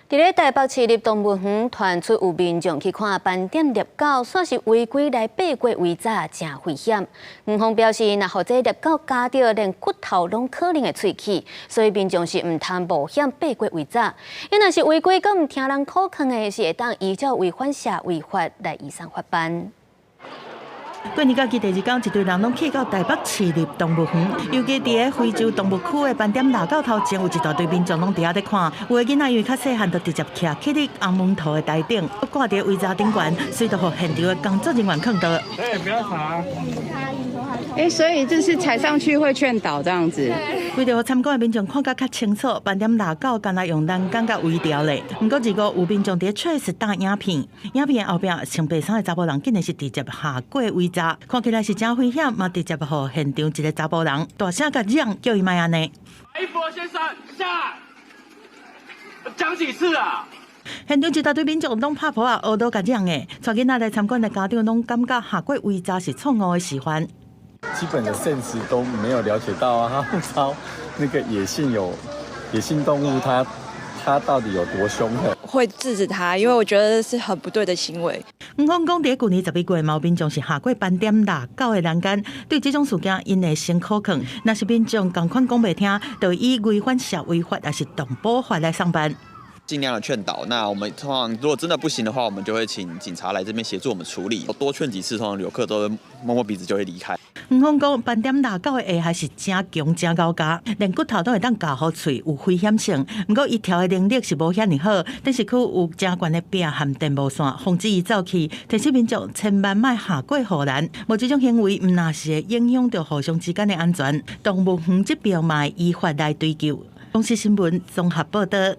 佇咧台北市立動物園傳出有民眾去看斑點獵狗，煞是違規來爬過圍柵，誠危險。園方表示，若予這獵狗咬著，連骨頭攏可能會碎去，所以民眾是毋通冒險爬過圍柵。伊若是違規，閣毋聽人苦勸的，是會當依照違反社圍法來移送法辦。過年假期第二工，一堆人攏去到台北市立動物園，尤其佇咧非洲動物區的斑點獵狗頭前，有一大堆民眾攏佇遐咧看。有的囡仔因為較細漢，就直接徛起佇紅毛塗的台頂，掛佇圍柵頂懸，隨就予現場的工作人員勸導。哎，不要爬。哎，所以就是踩上去會勸導這樣子。為著予參觀的民眾看甲較清楚，斑點獵狗敢若用欄杆共圍牢咧。毋過如果有民眾佇咧測試搭影片，影片的後壁穿白衫的查埔人竟然是直接下過圍柵，看起來是誠危險，嘛直接予現場一個查埔人大聲共嚷，叫伊莫按呢。白衣服先生下來，講幾次啊？現場一大堆民眾攏拍噗仔，學倒共嚷的，帶囡仔來參觀的家長攏感覺下過圍柵是錯誤的示範。基本的 sense 都沒有了解到啊，他不知道那個野性有野性動物它到底有多兇狠。會制止他，因為我覺得是很不對的行為。園方講，佇舊年11月，嘛有民眾是下過斑點獵狗的欄杆，對這種事件，𪜶會先苦勸。若是民眾仝款講袂聽，就以違反社圍法抑是動保法來送辦。盡量的勸導。那我們通常如果真的不行的話，我們就會請警察來這邊協助我們處理。多勸幾次，通常遊客都摸摸鼻子就會離開。園方講，斑點獵狗的下頦是誠強、誠𠢕咬，連骨頭都會當咬予碎，有危險性。毋過伊跳的能力是無遐爾好，但是卻有誠懸的壁和電無線，防止伊走去。提醒民眾千萬莫下過護欄，無這種行為，毋但是會影響著互相之間的安全。動物園這邊嘛會依法來追究。公視新聞綜合報導。